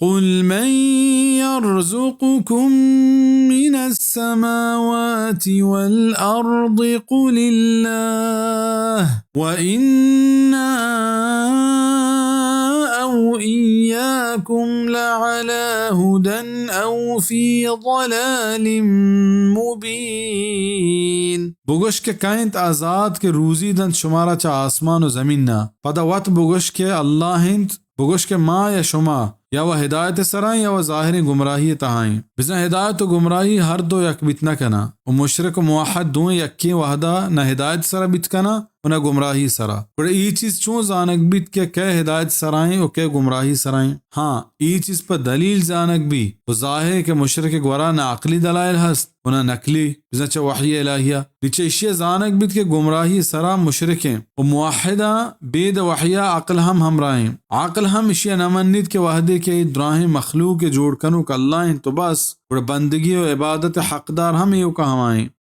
قل من يرزقكم من السماوات والأرض، قل الله، وإنا أو إياكم لعلى هدى أو في ضلال مبين۔ بگوش کہ کئے انت آ ذات کہ روزی دنت شمارا چہ آسمان و زمین ءَ؟ پدا وت بگوش کہ اللہ انت۔ بگوش کہ ما یا شما یا و ہدایت سرا ایں یا و ظاہریں گمراہی تہا ایں۔ بزاں ہدایت و گمراہی ہر دو یک بیت نہ کناں، و مشرک و موحد دوئیں یکیں وہدا نہ ہدایت سرا بیت کناں و نہ گمراہی سرا۔ گڑا اے چیز چون زانگ بیت کہ کئے ہدایت سرا ایں و کئے گمراہی سرا ایں؟ ہاں، اے چیز پہ دلیل زانگ بی و ظاہر کہ مشرک گورا نہ عقلی دلائل ہست و نہ نقلی، بزاں چہ وحی الہیہ۔ نی چہ اشیا زانگ بیت کہ گمراہی سرا مشرکیں و موحداں بید وحیا عقل ہم ہمراہیں۔ عقل ہم اشیا نہ منیت کہ وہدے کہ اے دراہیں مخلوق جوڑ کنوک اللہ انت و بس، گڑا بندگی و عبادت حقدار ہم ایوکا ہمائیں۔